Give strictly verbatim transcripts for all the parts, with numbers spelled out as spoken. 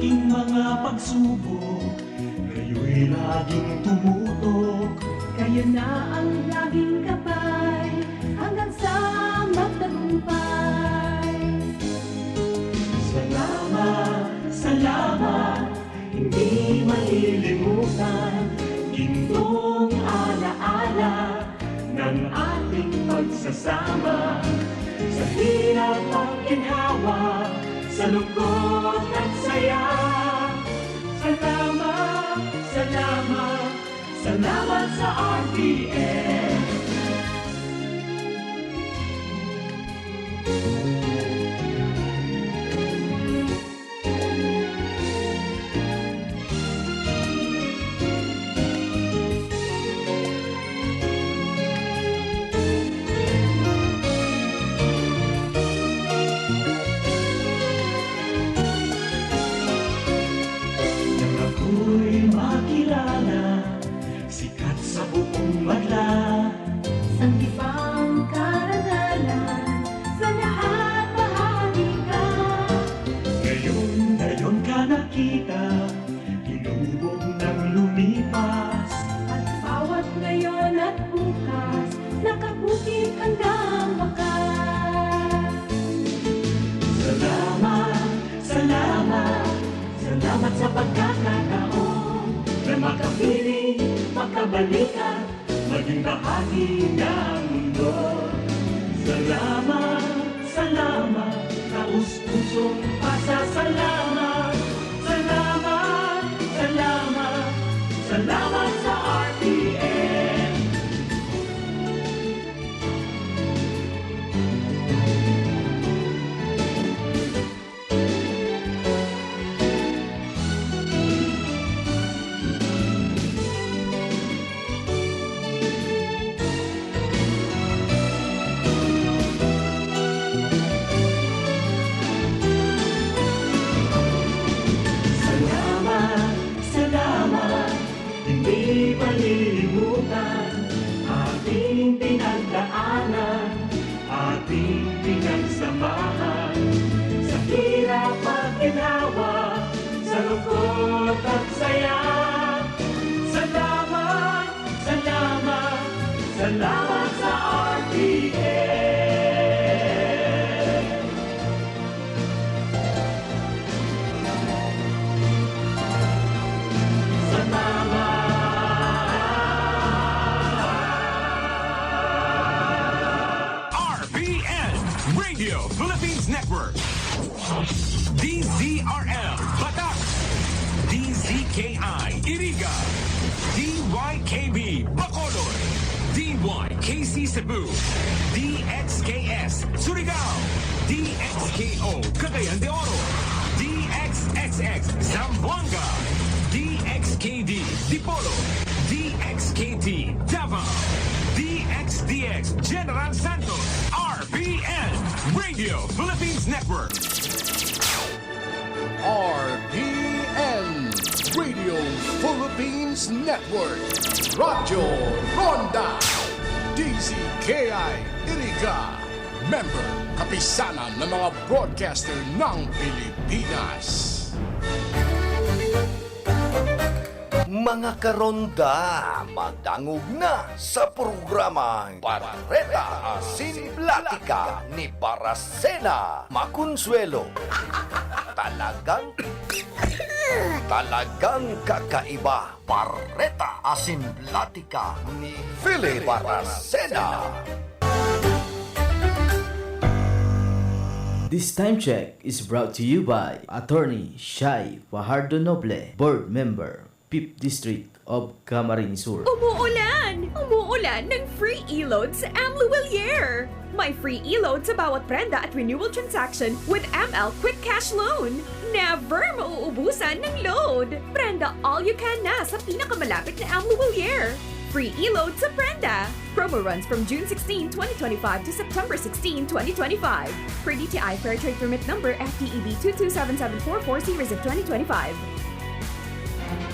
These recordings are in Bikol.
Mga pagsubok, kayo'y laging tumutok. Kayo na ang laging gabay, hanggang sa magtagumpay. Salamat, salamat, hindi malilimutan. Gintong alaala ng ating pagsasama. Sa hirap at ginhawa, sa lungkot at saya. Salamat, salamat, salamat sa R T N. Nang ako'y makilala, sikat sa buong madla. Sanggipang karangalan, sa lahat bahagi ka. Ngayon, ngayon ka nakita, hinubog ng lumipas. At bawat ngayon at bukas, nakabukid hanggang wakas. Salamat, salamat, salamat sa pagkakataon na makapiling, makabalikan, maging bahagi ng mundo. Salamat, salamat, taos-pusong pasasalamat. Salamat, salamat, salamat sa R T N. Salamat, salamat, hindi malilimutan ating pinagdaanan, ating pinagsamahan. Sa hirap at ginhawa, sa lungkot at saya. Salamat, salamat, salamat sa R T N. Sa tama. R P N, Radio Philippines Network. D Z R L, Batac. D Z K I, Iriga. D Y K B, Bacolod. D Y K C Cebu. D X K S, Surigao. D X K O, Cagayan de Oro. D X X X, Zamboanga. D X K D, Dipolog. D X K T, Davao. D X D X, General Santos. R P N, Radio Philippines Network. R P N, Radio Philippines Network. Radyo Ronda. D Z K I, Iriga. Member, Kapisanan ng mga Broadcaster ng Pilipinas. Mga karonda, madangog na sa programang Bareta Asin Platika ni Baracena Maconsuelo. Talagang, talagang kakaiba. Bareta Asin Platika ni Philip Baracena. This time check is brought to you by Attorney Shai Fajardo Noble, Board Member, Fifth District of Camarines Sur. Umuulan! Umuulan ng free e-load sa Amlu Willier! May free e-load sa bawat prenda at renewal transaction with M L Quick Cash Loan. Never mauubusan ng load! Prenda all you can na sa pinakamalapit na Amlu Willier. Free e-load sa prenda! Promo runs from June sixteen, twenty twenty-five to September sixteen, twenty twenty-five. Per D T I Fair Trade Permit Number F T E B two two seven seven four four series of twenty twenty-five.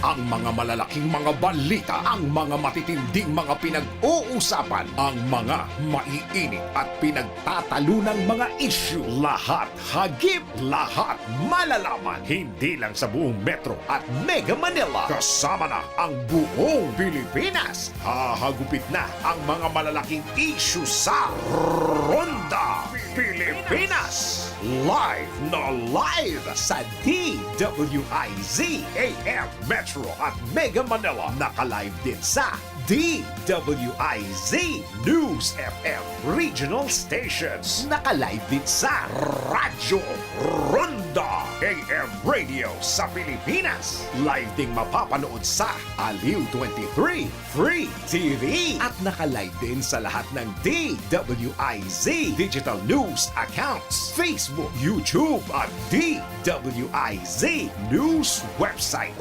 Ang mga malalaking mga balita, ang mga matitinding mga pinag-uusapan, ang mga maiinit at pinagtatalunang mga isyu, lahat hagip, lahat malalaman. Hindi lang sa buong Metro at Mega Manila, kasama na ang buong Pilipinas. Hahagupit na ang mga malalaking isyu sa Ronda Pilipinas. Live na live sa D W I Z A M Metro at Mega Manila. Naka-live din sa D W I Z News F M Regional Stations. Naka-live din sa Radyo Ronda A M Radio sa Pilipinas. Live ding mapapanood sa Aliw twenty-three Free T V. At naka-live din sa lahat ng D W I Z digital news accounts, Facebook, YouTube, at D W I Z news website.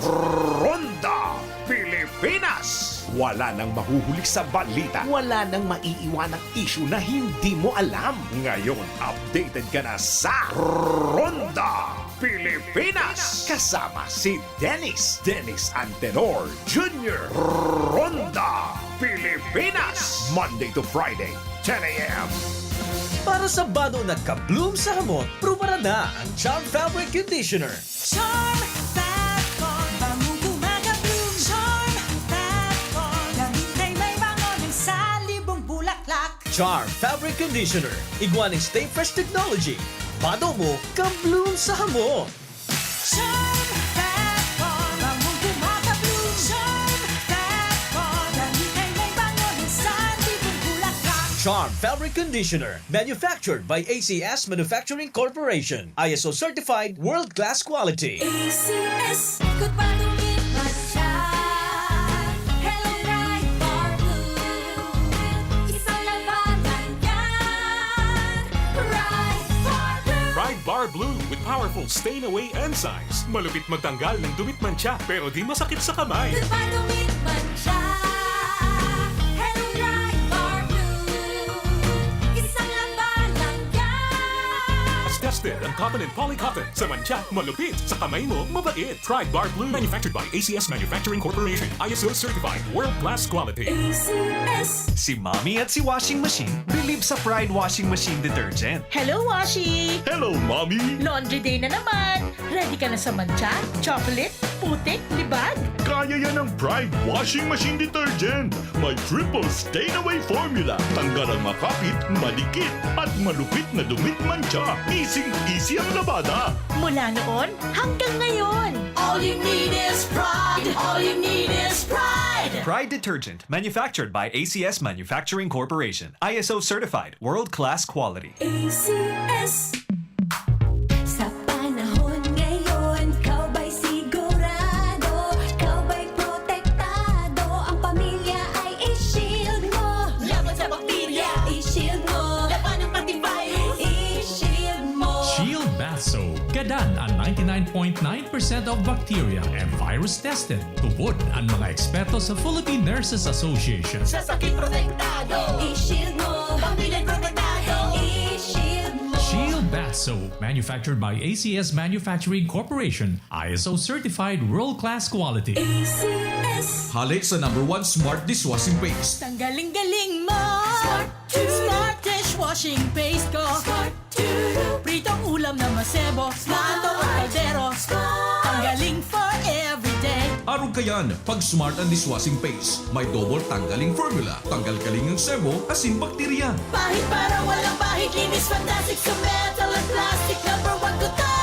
Ronda Pilipinas. Wala nang mahuhuli sa balita. Wala nang maiiwanang isyu na hindi mo alam. Ngayon, updated ka na sa Ronda Pilipinas. Kasama si Dennis, Dennis Antenor Junior. Ronda Pilipinas, Monday to Friday, ten a.m. Para sa bado na ka-bloom sa hamot, prubaran na ang Charm Fabric Conditioner. Charm Fat Con, bangong gumagabloom. Charm Fat Con, gamit ay may bango ng salibong bulaklak. Charm Fabric Conditioner, igwa ning Stay Fresh Technology. Bado mo, ka-bloom sa hamot. Charm Fat Con, bangong gumagabloom. Charm Fat Con, gamit ay may bango ng salibong bulaklak. Charm Fabric Conditioner, manufactured by A C S Manufacturing Corporation. I S O certified, world-class quality. A C S, ikot pa, dumit, mantsa. Hello, Pride Bar Blue. Isang labanan yan. Pride Bar Blue. Pride Bar Blue with powerful stain away enzymes. Malupit magtanggal ng dumit, mantsa, pero di masakit sa kamay. Ikot pa, dumit, mantsa. Hello, Pride Bar Blue. Isang labanan yan. Tested ang cotton and poly cotton. Sa mantsa, malupit. Sa kamay mo, mabait. Pride Bar Blue. Manufactured by A C S Manufacturing Corporation. I S O certified. World class quality. A C S. Si Mommy at si Washing Machine believe sa Pride Washing Machine Detergent. Hello, Washi! Hello, Mommy! Laundry day na naman! Ready ka na sa mantsa, chocolate, putik, libag? Kaya yan ng Pride Washing Machine Detergent. May triple stain away formula. Tanggal ang makapit, madikit, at malupit na dumit, mantsa. Easy-easy ang labada. Mula noon hanggang ngayon. All you need is Pride. All you need is Pride. Pride Detergent, manufactured by A C S Manufacturing Corporation. I S O certified, world-class quality. A C S. Sa panahon ngayon, ikaw ba'y sigurado? Ikaw ba'y protektado? Ang pamilya ay i-shield mo. Laban sa bakterya, i-shield mo. Labanan pati virus, i-shield mo. Shield Bath Soap. Gadan an ninety-nine point nine percent of bacteria and virus tested. Tubod an mga eksperto sa Philippine Nurses Association. Sa sakit protektado, i-shield mo. Pamilya protektado, i-shield mo. Shield Bath Soap, manufactured by A C S Manufacturing Corporation, I S O certified world-class quality. A C S. Hale sa number one smart dishwashing paste. Tanggaling-galing mo! Smart! Smart dishwashing paste ko! Smart! Pritong ulam na masebo, plato o kaldero. Ang galing for everyday. Arog kayan, pag Smart ang dishwashing paste, may double tanggaling formula, tanggal galing ang sebo, asin bakterya. Pahid para walang bahid, linis fantastic sa metal at plastic. Number one ko to.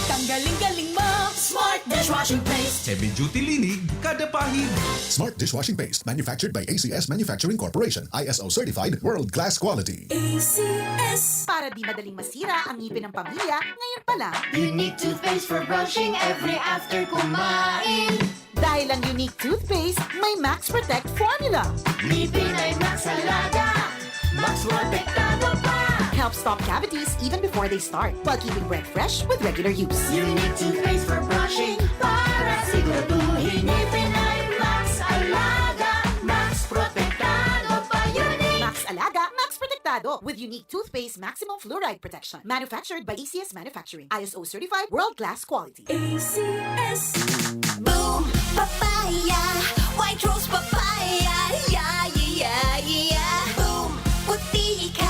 Tanggaling-galing mo, Smart dishwashing paste. Heavy duty linig, kada pahid. Smart dishwashing paste, manufactured by A C S Manufacturing Corporation, I S O certified, world class quality. A C S. Para di madaling masira ang ngipin ng pamilya, ngayon pa lang. Unique toothpaste for brushing every after kumain. Dahil ang Unique toothpaste may Max Protect formula. Ngipin ay Max Alaga, Max Protektado pa. Help stop cavities even before they start, while keeping breath fresh with regular use. Unique toothpaste for brushing para siguraduhin. Ngipin ay Max Alaga, Max Protektado pa. Unique. Max Alaga, Max Protektado with Unique Toothpaste Maximum Fluoride Protection. Manufactured by A C S Manufacturing. I S O certified, world-class quality. A C S. Boom! Papaya, white rose papaya, yeah, yeah, yeah, yeah. Boom, puti ka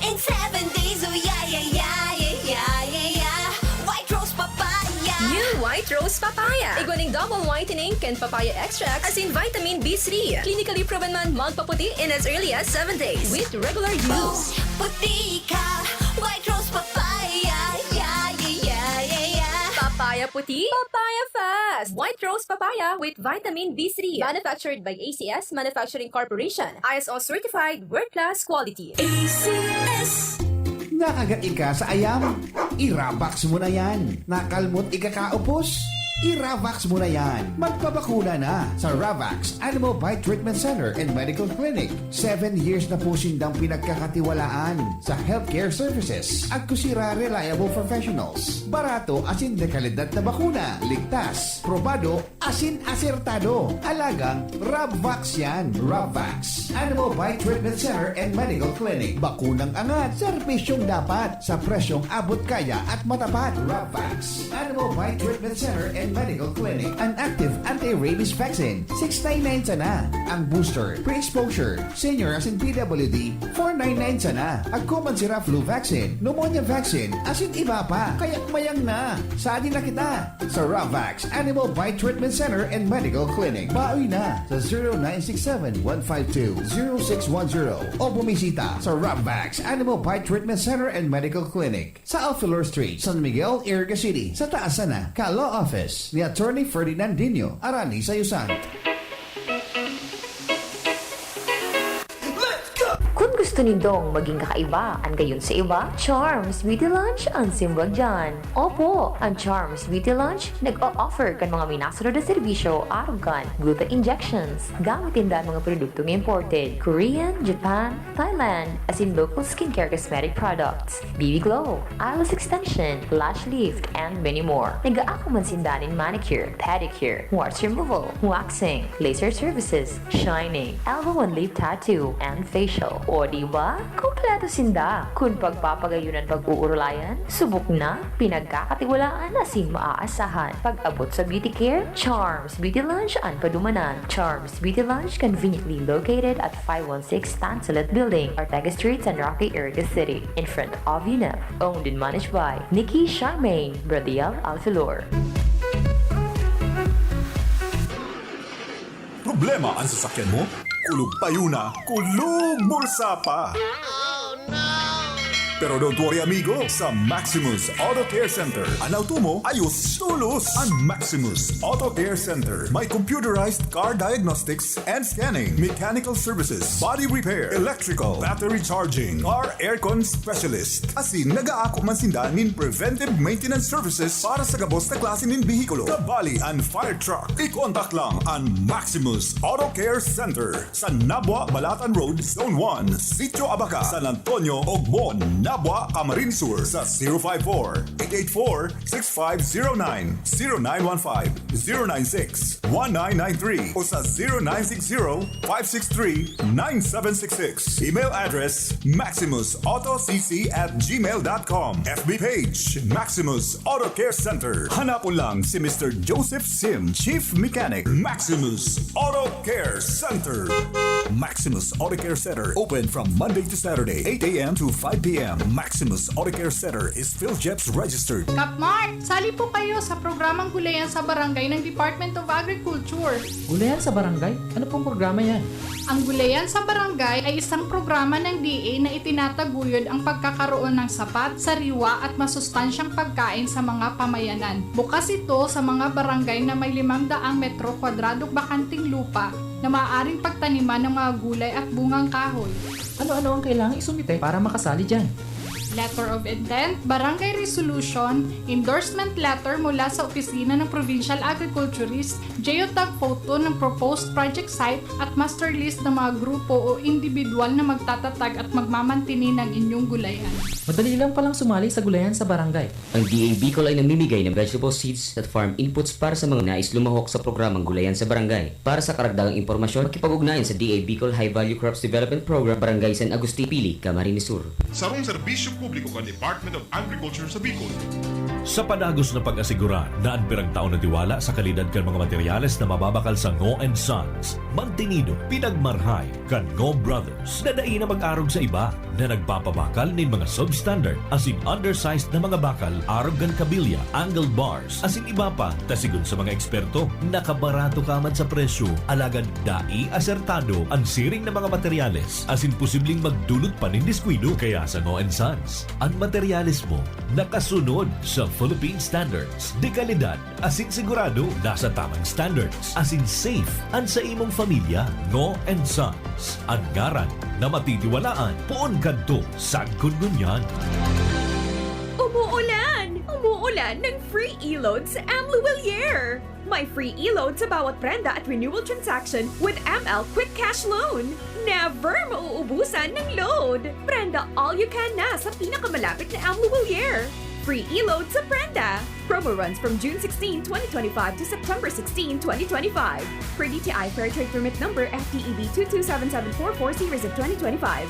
in seven days, oh yeah, yeah, yeah, yeah, yeah, yeah. White rose papaya. New White Rose Papaya. Igwa ning double whitening kan papaya extract asin vitamin B three. Clinically proven man magpaputi in as early as seven days with regular use. Puti ka, white rose papaya, yeah, yeah, yeah, yeah, yeah. Papaya puti, papaya fast. White Rose Papaya with vitamin B three. Manufactured by A C S Manufacturing Corporation. I S O certified, world class quality. A C S. Nakagat ka sa ayam? I-Ravax mo na yan. Nakalmot ikakaupos? I-Ravax mo na yan. Magpabakuna na sa Ravax Animal Bite Treatment Center and Medical Clinic. Seven years na po sindang pinagkakatiwalaan sa healthcare services. Agko sira reliable professionals. Barato asin dekalidad na bakuna. Ligtas, probado, asin asertado. Alagang Rabvax yan. Rabvax. Animal Bite Treatment Center and Medical Clinic. Bakunang angat, serbisyong dapat, sa presyong abot kaya at matapat. Rabvax. Animal Bite Treatment Center and Medical Clinic. An active anti-rabies vaccine, six nine nine sana. Ang booster, pre-exposure, senior asin P W D, four nine nine sana. Agko man sira flu vaccine, pneumonia vaccine, asin iba pa. Kaya mayang na. Sadi na kita. Sa Ravax Animal Bite Treatment Center and Medical Clinic. Baoy na sa zero nine six seven one five two zero six one zero o bumisita sa Ravax Animal Bite Treatment Center and Medical Clinic sa Alfelor Street, San Miguel, Iriga City, sa taas sana ka Law Office ni Attorney Ferdinand Dino, Arani Sayusan. Kun gusto nindong maging kakaiba an gayon sa iba, Charms Beauty Lounge an simbag diyan. Opo, an Charms Beauty Lounge nag-o-offer kan mga minasunod na serbisyo arog kan gluta injections. Gamit ninda an mga produktong imported, Korean, Japan, Thailand, asin local skincare cosmetic products, B B Glow, eyelash extension, lash lift, and many more. Nag-aako man sinda nin manicure, pedicure, warts removal, waxing, laser services, shining, elbow and lip tattoo, and facial. O di ba? Kompleto sinda. Kun pagpapagayon an pag-uurulayan, subok na, pinagkakatiwalaan asin maaasahan. Pag-abot sa beauty care, Charms Beauty Lounge an padumanan. Charms Beauty Lounge, conveniently located at five one six Tansulit Building, Ortega Street, San Roque, Iriga City, in front of UNEP. Owned and managed by Nikki Charmaine Bradiel Alfilor. Problema an sasakyan mo? Kulog payo na, kulog bulsa pa! Pero don't worry, amigo. Sa Maximus Auto Care Center, an auto mo ayos tolos. An Maximus Auto Care Center may computerized car diagnostics and scanning, mechanical services, body repair, electrical, battery charging, car aircon specialist. Asin nag-aako man sinda nin preventive maintenance services para sa gabos na klase nin behikulo, kabali an fire truck. I-contact lang an Maximus Auto Care Center sa Nabua, Balatan Road, Zone one, Sitio Abaca, San Antonio, Ogbon, Nabua, Camarines Sur, sa zero five four, eight eight four, six five zero nine, zero nine one five, zero nine six, one nine nine three o sa zero nine six zero, five six three, nine seven six six. Email address, maximus auto c c at gmail dot com. F B page, Maximus Auto Care Center. Hanapon lang si Mister Joseph Sim, Chief Mechanic, Maximus Auto Care Center. Maximus Auto Care Center, open from Monday to Saturday, eight a m to five p m. Maximus Auto Care Center is PhilGEPS registered. Kapmark, sali po kayo sa programang Gulayan sa Barangay ng Department of Agriculture. Gulayan sa Barangay? Ano pong programa yan? Ang Gulayan sa Barangay ay isang programa ng D A na itinataguyod ang pagkakaroon ng sapat, sariwa at masustansyang pagkain sa mga pamayanan. Bukas ito sa mga barangay na may limang daang metro kwadradong bakanting lupa na maaaring pagtaniman ng mga gulay at bungang kahoy. Ano-ano ang kailangan isumite para makasali dyan? Letter of intent, barangay resolution, endorsement letter mula sa opisina ng provincial agriculturist, geotag photo ng proposed project site at master list ng mga grupo o individual na magtatatag at magmamantini ng inyong gulayan. Madali lang palang sumali sa Gulayan sa Barangay. Ang D A Bicol ay namimigay ng vegetable seeds at farm inputs para sa mga nais lumahok sa programang Gulayan sa Barangay. Para sa karagdagang impormasyon, makipag-ugnayan sa D A Bicol High Value Crops Development Program, Barangay San Agustin, Pili, Camarines Sur. Sarong serbisyo publiko kan Department of Agriculture sa Bicol. Sa padagos na pag-asigurar na an pirang taon na tiwala sa kalidad kan mga materyales na mababakal sa Ngo and Sons, mantinido, pinagmarhay kan Ngo Brothers na dai na mag-arog sa iba na nagpapabakal nin mga substandard asin undersized na mga bakal arog kan kabilya, angle bars, asin iba pa, ta sigon sa mga eksperto, nakabarato ka man sa presyo, alagad dai asertado an siring na mga materyales, asin posibleng magdulot pa nin diskuido. Kaya sa Ngo and Sons, an materyales mo nakasunod sa Philippine Standards de Calidad, asin sigurado nasa tamang standards, asin safe an sa imong pamilya. Ngo and Sons, an ngaran na matitiwalaan poon kadto sagkod ngunyan. Umuulan! Umuulan ng free e-load sa Amlo Willier! May free e-load sa bawat prenda at renewal transaction with M L Quick Cash Loan. Never mauubusan ng load! Prenda all you can na sa pinakamalapit na Amlo Willier. Free e-load sa prenda! Promo runs from June sixteen, twenty twenty-five to September sixteen, twenty twenty-five. Per D T I Fair Trade Permit Number F T E B two two seven seven four four series of twenty twenty-five.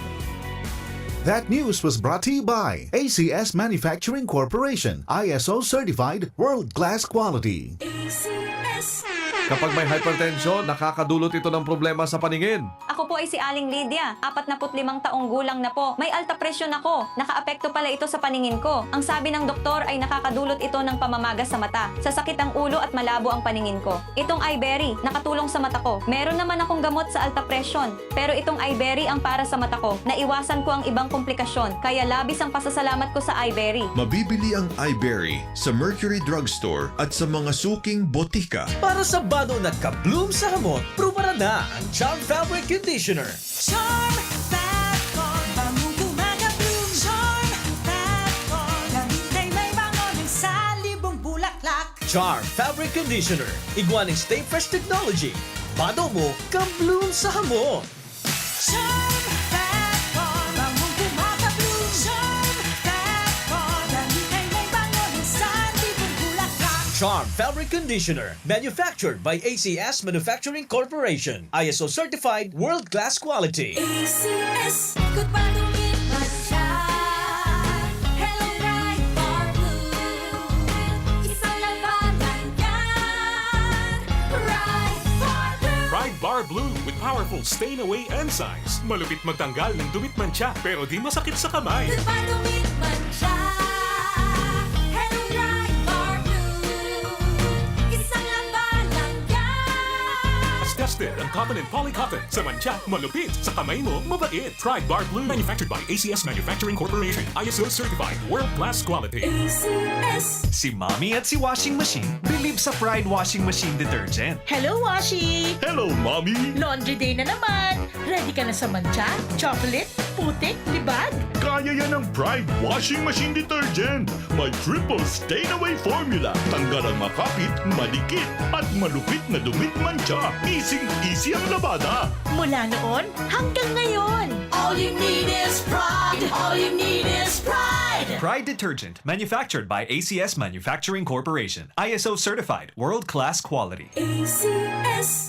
That news was brought to you by A C S Manufacturing Corporation, I S O certified, world-class quality. A C S. Kapag may hypertension, nakakadulot ito ng problema sa paningin. Ako po ay si Aling Lydia, apatnapu't limang taong gulang na po. May alta presyon ako. Nakaapekto pala ito sa paningin ko. Ang sabi ng doktor ay nakakadulot ito ng pamamaga sa mata, sasakit ang ulo at malabo ang paningin ko. Itong Iberry, nakatulong sa mata ko. Meron naman akong gamot sa alta presyon, pero itong Iberry ang para sa mata ko. Naiwasan ko ang ibang komplikasyon, kaya labis ang pasasalamat ko sa Iberry. Mabibili ang Iberry sa Mercury Drugstore at sa mga suking botika. Para sa bado na ka-bloom sa hamot, prubaran na ang Charm Fabric Conditioner. Charm Fat Con, bangong gumagabloom. Charm Fat Con, lamig na may bango ng salibong bulaklak. Charm Fabric Conditioner, igwa nin Stay Fresh Technology. Bado mo, ka-bloom sa hamot. Charm Fat Con, bangong gumagabloom. Charm Fat Con, lamig na may bango ng salibong bulaklak. Charm Fabric Conditioner, manufactured by A C S Manufacturing Corporation. I S O certified, world-class quality. A C S, ikot pa, dumit man siya. Hello, Pride Bar Blue. Isang labanan yan. Pride Bar Blue. Pride Bar Blue with powerful stain away enzymes. Malupit magtanggal ng dumit mantsa, pero di masakit sa kamay. Ikot pa, dumit man siya. Hello, Pride Bar Blue. Isang labanan yan. Tested ang cotton and poly cotton. Sa mantsa, malupit. Sa kamay mo, mabait. Pride Bar Blue. Manufactured by A C S Manufacturing Corporation. I S O certified. World class quality. A C S. Si Mommy at si Washing Machine believe sa Pride Washing Machine Detergent. Hello, Washi! Hello, Mommy! Laundry day na naman! Ready ka na sa mantsa, chocolate, putik, libag? Kaya yan ng Pride Washing Machine Detergent! May triple stain away formula. Tanggal ang makapit, madikit, at malupit na dumit mantsa. Easy-easy ang labada. Mula noon hanggang ngayon. All you need is Pride. All you need is Pride. Pride Detergent, manufactured by A C S Manufacturing Corporation. I S O certified, world-class quality. A C S.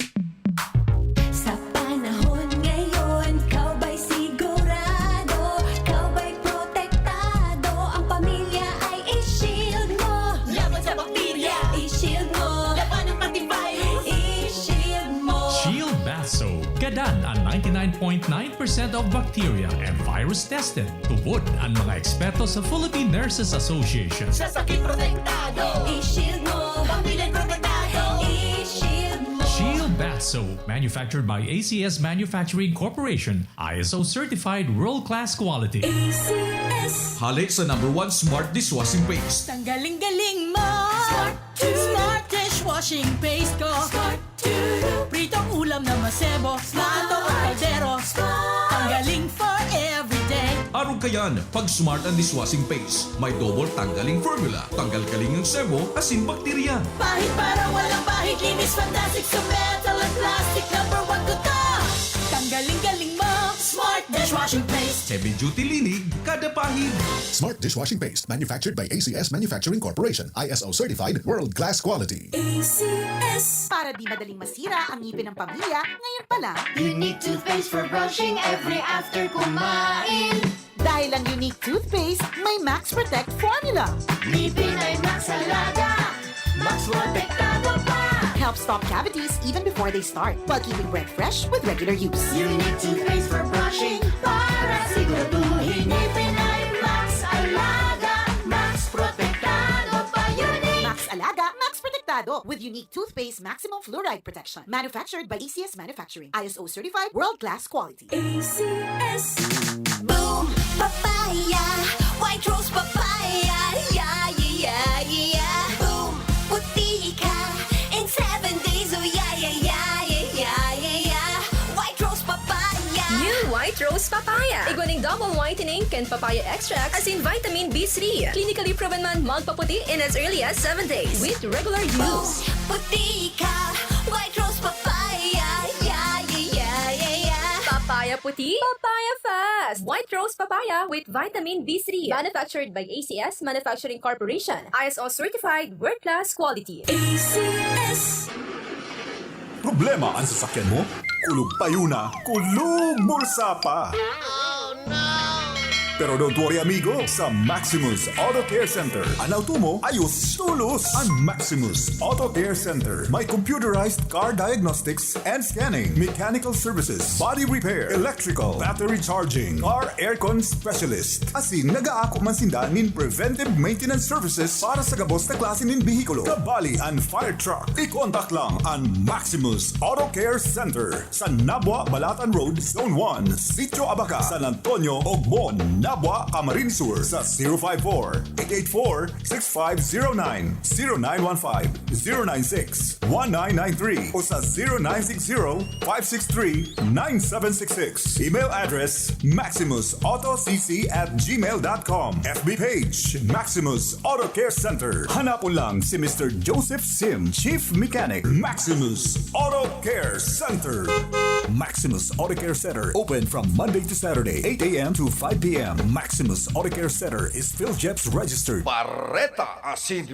Sa panahon ngayon, ikaw ba'y sigurado? Ikaw ba'y protektado? Ang pamilya ay i-shield mo. Laban sa bakterya, i-shield mo. Laban ng antivirus, i-shield mo. Shield Bath Soap. Gadan an ninety-nine point nine percent of bacteria and virus tested. Tubod an mga eksperto sa Philippine Nurses Association. Sa sakit protektado, i-shield mo. Pamilya protektado, i-shield mo. Shield Bath Soap, manufactured by A C S Manufacturing Corporation, I S O certified world-class quality. A C S. Hale sa number one smart dishwashing paste. Tanggaling-galing mo. Smart. Smart dishwashing paste ko. Smart. Pritong ulam na masebo. Smart. Plato o kaldero. Smart. Tanggaling for everyday. Arog kayan, pag Smart ang dishwashing paste. May double tanggaling formula. Tanggal galing ang sebo, asin bakterya. Pahid para walang bahid. Linis fantastic sa metal at plastic. Number one ko to. Tanggaling-galing mo. Smart dishwashing paste. Heavy duty linig, kada pahid. Smart dishwashing paste. Manufactured by A C S Manufacturing Corporation. I S O certified, world class quality. A C S. Para di madaling masira ang ngipin ng pamilya, ngayon pa lang. You need toothpaste for brushing every after kumain. Dahil ang Unique Toothpaste may Max Protect Formula. Ngipin ay Max Alaga, Max Protektado pa. Helps stop cavities even before they start, while keeping breath fresh with regular use. Unique Toothpaste for brushing para siguraduhin ngipin ay Max Alaga, Max Protektado pa. Unique! Max Alaga, Max Protektado with Unique Toothpaste Maximum Fluoride Protection. Manufactured by A C S Manufacturing. I S O certified, world-class quality. A C S. Boom! Papaya! White Rose Papaya! Yeah, yeah, yeah, yeah! Boom! Puti ka in seven days! Oh, yeah, yeah, yeah, yeah, yeah, yeah! White Rose Papaya! New White Rose Papaya. Igwa ning double whitening kan papaya extract asin vitamin B three. Clinically proven man magpaputi in as early as seven days with regular use. Puti ka! White Rose Papaya! Yeah, yeah, yeah, yeah, yeah! Papaya puti, papaya fast. White Rose Papaya with vitamin B three. Manufactured by A C S Manufacturing Corporation. I S O certified, world class quality. A C S. Problema an sasakyan mo? Kulog payo na, kulog bulsa pa! Pero don't worry amigo, sa Maximus Auto Care Center, an auto mo ayos tolos! An Maximus Auto Care Center may computerized car diagnostics and scanning, mechanical services, body repair, electrical, battery charging, car aircon specialist. Asin nagaako man sinda nin preventive maintenance services para sa gabos na klase nin behikulo, kabali an fire truck. I-contact lang an Maximus Auto Care Center sa Nabua, Balatan Road, Zone one, Sitio Abaca, San Antonio, Ogmon, Nabua, Camarines Sur sa zero five four, eight eight four, six five zero nine, zero nine one five, zero nine six, one nine nine three o sa zero nine six zero, five six three, nine seven six six. Email address, maximusautocc at gmail dot com. F B page, Maximus Auto Care Center. Hanapon lang si Mister Joseph Sim, Chief Mechanic, Maximus Auto Care Center. Maximus Auto Care Center, open from Monday to Saturday, eight a.m. to five p.m. Maximus Auto Care Center is PhilGEPS registered. Bareta asin